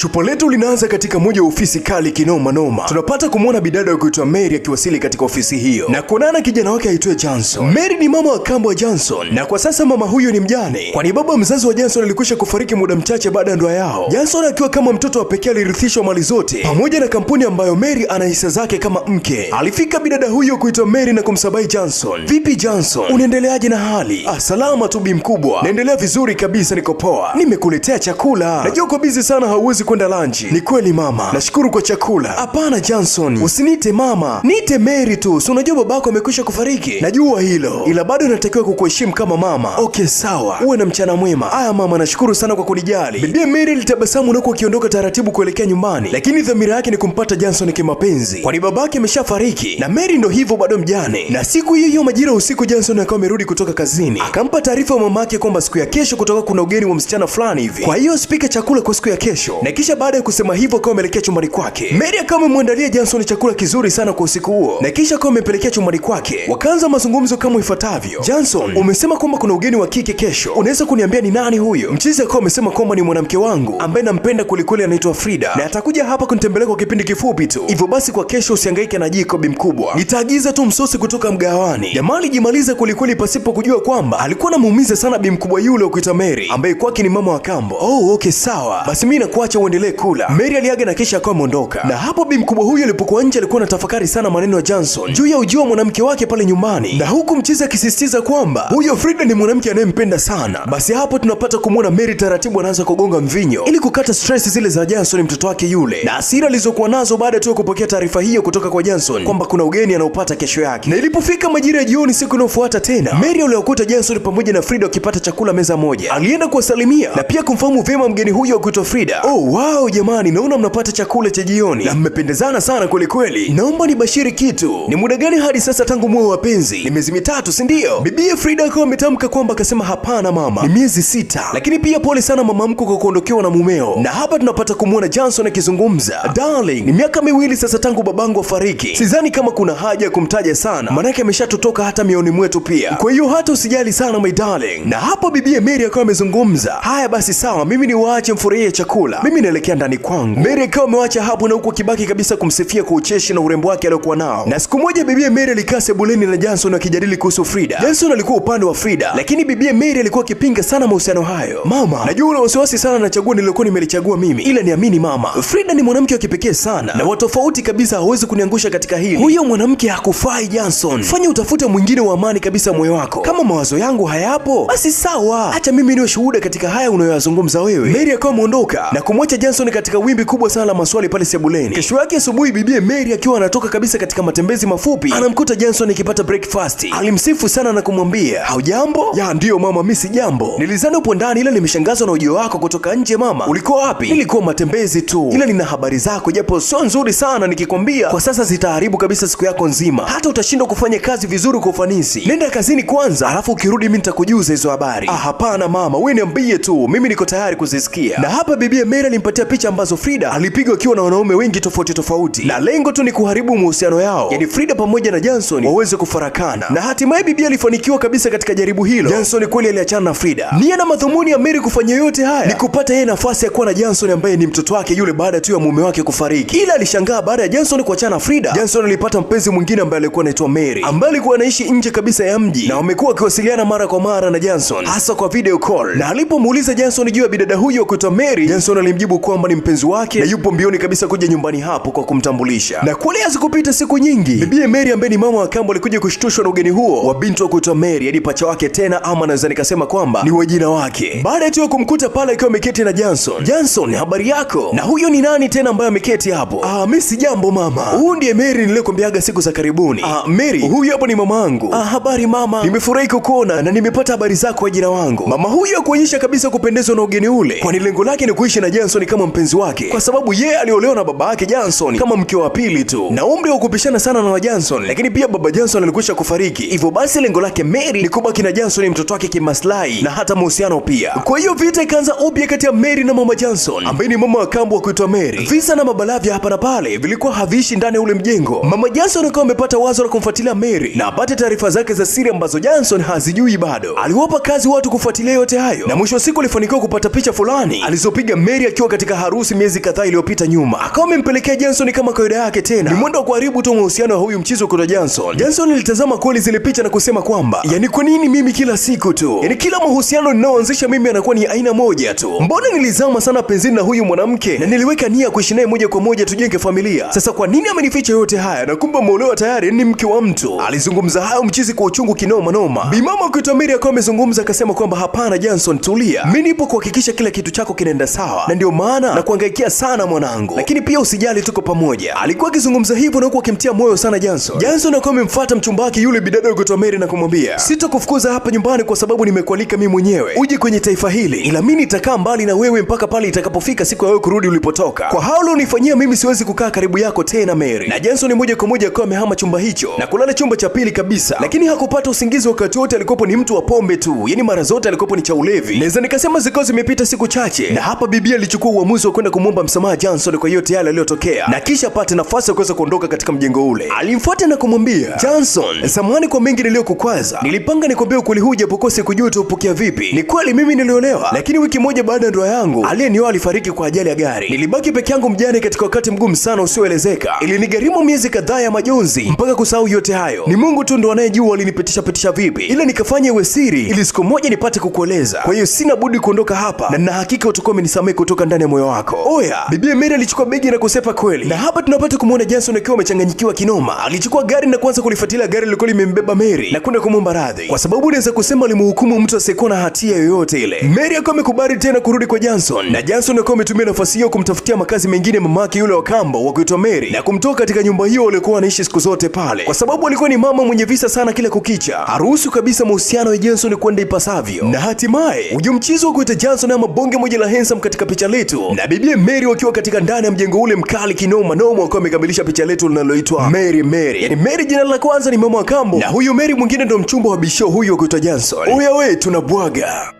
Chupa letu linaanza katika moja ya ofisi kali kinoma noma. Tunapata kumwona bidada wa kuitwa Mary akiwasili katika ofisi hiyo na kuonana kijana wake aitwaye Johnson. Mary ni mama wa kambo wa Johnson na kwa sasa mama huyo ni mjane, kwani baba mzazi wa Johnson alikwisha kufariki muda mchache baada ya ndoa yao. Johnson akiwa kama mtoto wa pekee alirithishwa mali zote pamoja na kampuni ambayo Mary ana hisa zake kama mke. Alifika bidada huyo kuitwa Mary na kumsabai Johnson. Vipi Johnson, unaendeleaje na hali? Ah, salama tu bi mkubwa, naendelea vizuri kabisa, niko poa. Nimekuletea chakula, najua uko busy sana, hauwezi kwenda lunch. Ni kweli mama, nashukuru kwa chakula. Hapana Johnson, usiniite mama, niite Mary tu, si unajua babako amekwisha kufariki. Najua hilo, ila bado natakiwa kukuheshimu kama mama. Okay sawa, uwe na mchana mwema. Aya mama, nashukuru sana kwa kunijali. Bibi Mary alitabasamu huku akiondoka taratibu kuelekea nyumbani, lakini dhamira yake ni kumpata Johnson kimapenzi, kwani babake ameshafariki na Mary ndo hivyo bado mjane. Na siku hiyo hiyo majira usiku, Johnson akawa amerudi kutoka kazini, akampa taarifa mamake kwamba siku ya kesho kutoka kuna ugeni wa msichana fulani hivi, kwa hiyo asipike chakula kwa siku ya kesho. Na kisha baada ya kusema hivyo akawa ameelekea chumbani kwake. Mary akawa amemwandalia Johnson chakula kizuri sana kwa usiku huo, na kisha akawa amempelekea chumbani kwake. Wakaanza mazungumzo kama ifuatavyo: Johnson, umesema kwamba kuna ugeni wa kike kesho, unaweza kuniambia ni nani huyo? Mchizi akawa amesema kwamba ni mwanamke wangu ambaye nampenda kwelikweli, anaitwa Frida na atakuja hapa kunitembelea kwa kipindi kifupi tu, hivyo basi kwa kesho usihangaike na jiko bi mkubwa, nitaagiza tu msosi kutoka mgahawani. Jamaa alijimaliza kwelikweli pasipo kujua kwamba alikuwa anamuumiza sana bi mkubwa yule wa kuitwa Mary ambaye kwake ni mama wa kambo. Oh, okay sawa, basi mimi nakuacha uendelee kula. Mary aliaga na kisha akawa ameondoka. Na hapo bi mkubwa huyo alipokuwa nje alikuwa anatafakari sana maneno ya Johnson juu ya ujio wa mwanamke wake pale nyumbani, na huku mchizi akisisitiza kwamba huyo Frida ni mwanamke anayempenda sana. Basi hapo tunapata kumwona Mary taratibu anaanza kugonga mvinyo ili kukata stress zile za Johnson mtoto wake yule, na hasira alizokuwa nazo baada tu ya kupokea taarifa hiyo kutoka kwa Johnson kwamba kuna ugeni anaopata kesho yake. Na ilipofika majira ya jioni siku inayofuata tena, Mary aliwakuta Johnson pamoja na Frida wakipata chakula meza moja. Alienda kuwasalimia na pia kumfahamu vyema mgeni huyo kuitwa Frida. Oh wow, jamani, naona mnapata chakula cha jioni na mmependezana sana kweli kweli. Naomba nibashiri kitu, ni muda gani hadi sasa tangu muwe wapenzi? Ni miezi 3, si ndio? Bibie Frida akawa ametamka kwamba, akasema hapana mama, ni miezi 6. Lakini pia pole sana mama mkwe kwa kuondokewa na mumeo. Na hapa tunapata kumwona Johnson akizungumza, darling, ni miaka 2 sasa tangu babangu afariki, sidhani kama kuna haja ya kumtaja sana, maanake ameshatotoka hata mioni mwetu pia, kwa hiyo hata usijali sana my darling. Na hapo bibie Mary akawa amezungumza, haya basi sawa, mimi ni waache mfurahie chakula, mimi naelekea ndani kwangu. Mary akawa amewacha hapo na huku akibaki kabisa kumsifia kwa ucheshi na urembo wake aliokuwa nao. Na siku moja bibie Mary alikaa sebuleni na Johnson akijadili kuhusu Frida. Johnson alikuwa upande wa Frida, lakini bibie Mary alikuwa akipinga sana mahusiano hayo. Mama, najua una wasiwasi sana na chaguo nililokuwa nimelichagua mimi, ila niamini mama, Frida ni mwanamke wa kipekee sana na wa tofauti kabisa, hawezi kuniangusha katika hili. Huyo mwanamke hakufai Johnson, fanya utafute mwingine wa amani kabisa moyo wako. Kama mawazo yangu hayapo basi sawa, acha mimi niwe shuhuda katika haya unayoyazungumza wewe. Mary akawa ameondoka na kumwacha Johnson katika wimbi kubwa sana la maswali pale sebuleni. Kesho yake asubuhi, bibie Mary akiwa anatoka kabisa katika matembezi mafupi, anamkuta Johnson akipata breakfast. Alimsifu sana na kumwambia, haujambo? Ya ndiyo mama, mimi si jambo, nilizani upo ndani, ila nimeshangazwa na ujio wako kutoka nje. Mama, ulikuwa wapi? Nilikuwa matembezi tu, ila nina habari zako, japo sio nzuri sana, nikikwambia kwa sasa zitaharibu kabisa siku yako nzima, hata utashindwa kufanya kazi vizuri kwa ufanisi. Nenda kazini kwanza, alafu ukirudi mimi nitakujuza hizo habari. Ah, hapana mama, wewe niambie tu, mimi niko tayari kuzisikia. Na hapa bibie Mary alimpatia picha ambazo Frida alipigwa akiwa na wanaume wengi tofauti tofauti, na lengo tu ni kuharibu mahusiano yao, yani Frida pamoja na Johnson waweze kufarakana. Na hatimaye bibie alifanikiwa kabisa katika jaribu hilo. Johnson kweli aliachana na Frida. Nia na madhumuni ya Mary kufanya yote haya ni kupata yeye nafasi ya kuwa na Johnson ambaye ni mtoto wake yule baada tu ya mume wake kufariki. Ila alishangaa baada ya Johnson kuachana na Frida, Johnson alipata mpenzi mwingine ambaye alikuwa anaitwa Mary, ambaye alikuwa anaishi nje kabisa ya mji na wamekuwa wakiwasiliana mara kwa mara na Johnson, hasa kwa video call. Na alipomuuliza Johnson juu ya bidada huyo kuitwa Mary, Johnson alimjibu kwamba ni mpenzi wake na yupo mbioni kabisa kuja nyumbani hapo kwa kumtambulisha. Na kweli hazikupita siku nyingi, bibie Mary ambaye ni mama wa kambo alikuja kushtushwa na ugeni huo wa binti wa kuitwa Mary, hadi pacha wake tena, ama naweza nikasema kwamba ni wajina wake. Baada tu ya kumkuta pale akiwa ameketi na Johnson, Johnson, habari yako? Na huyo ni nani tena ambaye ameketi hapo? Ah, mimi si jambo mama, huyu ndiye Mary niliyokuambiaga siku za karibuni. Ah, Mary, huyu hapo ni mamangu. Ah, habari mama, nimefurahi kukuona na nimepata habari zako wajina wangu. Mama huyu hakuonyesha kabisa kupendezwa na ugeni ule, kwani lengo lake ni kuishi na Johnson kama mpenzi wake, kwa sababu yeye aliolewa na baba yake Johnson kama mke wa pili tu, na umri wa kupishana sana na wa Johnson, lakini pia baba Johnson alikwisha kufariki. Hivyo basi lengo lake Mary ni kubaki na Johnson mtoto wake kimaslahi na hata mahusiano pia. Kwa hiyo vita ikaanza upya kati ya Mary na mama Johnson ambaye ni mama wa kambo wa kuitwa Mary. Visa na mabalavya hapa na pale vilikuwa haviishi ndani ya ule mjengo. Mama Johnson akawa amepata wazo la kumfuatilia Mary na apate taarifa zake za siri ambazo Johnson hazijui bado. Aliwapa kazi watu kufuatilia yote hayo, na mwisho wa siku alifanikiwa kupata picha fulani alizopiga Mary akiwa katika harusi miezi kadhaa iliyopita nyuma, akawa amempelekea Johnson kama kawaida yake. Tena ni mwendo wa kuharibu tu mahusiano ya huyu mchizi kwa Johnson. Johnson alitazama kweli zile picha na kusema kwamba yani, kwa nini mimi kila siku tu, yani kila mahusiano ninaoanzisha mimi anakuwa ni aina moja tu? Mbona nilizama sana penzini na huyu mwanamke na niliweka nia kuishi naye moja kwa moja tujenge familia. Sasa kwa nini amenificha yote haya na kumbe ameolewa tayari, ni mke wa mtu? Alizungumza hayo mchizi kwa uchungu kinoma noma. Bimama kuitwa Mary akawa amezungumza akasema kwamba hapana Johnson, tulia, mimi nipo kuhakikisha kila kitu chako kinaenda sawa, na ndio maana na kuhangaikia sana mwanangu, lakini pia usijali, tuko pamoja. Alikuwa akizungumza hivyo na huku akimtia moyo sana Johnson. Johnson akawa amemfuata mchumba wake yule bidada kuitwa Mary na kumwambia, sitakufukuza hapa nyumbani kwa sababu nimekualika mimi mwenyewe uje kwenye taifa hili, ila mimi nitakaa mbali na wewe mpaka pale itakapofika siku ya wewe kurudi ulipotoka. Kwa hao ulionifanyia mimi siwezi kukaa karibu yako tena Mary. Na Johnson moja kwa moja akawa amehama chumba hicho na kulala chumba cha pili kabisa, lakini hakupata usingizi wakati wote. Alikuwa ni mtu wa pombe tu, yani mara zote alikuwa ni cha ulevi. Naweza nikasema zikawa zimepita siku chache, na hapa bibi alichukua uamuzi wa kwenda kumwomba msamaha Johnson kwa yote yale yaliyotokea, na kisha apate nafasi ya kuweza kuondoka katika mjengo ule. Alimfuata na kumwambia Johnson, samahani kwa mengi niliyokukwaza, nilipanga nikwambie ukweli huu japokuwa sikujua utaupokea vipi. Ni kweli mimi niliolewa, lakini wiki moja baada ya ndoa yangu aliyenioa alifariki kwa ajali ya gari. Nilibaki peke yangu mjane katika wakati mgumu sana usioelezeka. Ilinigharimu miezi kadhaa ya majonzi mpaka kusahau yote hayo. Ni Mungu tu ndo anayejua alinipitisha pitisha vipi, ila nikafanya iwe siri ili siku moja nipate kukueleza. Kwa hiyo sina budi kuondoka hapa, na nina hakika utakuwa umenisamehe kutoka ndani ya moyo wako. Oya, bibi Mary alichukua begi na kusepa kweli. Na hapa tunapata kumuona Johnson akiwa amechanganyikiwa kinoma. Alichukua gari na kuanza kulifuatilia gari lilikuwa limembeba Mary na kwenda kumwomba radhi, kwa sababu unaweza kusema alimhukumu mtu asiyekuwa na hatia yoyote ile. Mary akawa amekubali tena kurudi kwa Johnson, na Johnson akawa ametumia nafasi hiyo kumtafutia makazi mengine mamake yule wa kambo wa kuitwa Mary na kumtoa katika nyumba hiyo waliokuwa wanaishi siku zote pale, kwa sababu alikuwa ni mama mwenye visa sana kila kukicha. Haruhusu kabisa mahusiano ya Johnson kwenda ipasavyo. Na hatimaye ujumchizo mchizo wa kuita Johnson ama bonge moja la handsome katika picha letu na bibi Mary wakiwa katika ndani ya mjengo ule mkali kinoma noma, wakiwa wamekamilisha picha letu linaloitwa Mary Mary. Yani Mary jina la kwanza ni mama wa kambo, na huyu Mary mwingine ndo mchumba wa bisho huyu wa kuitwa Johnson. Oya we, tunabwaga.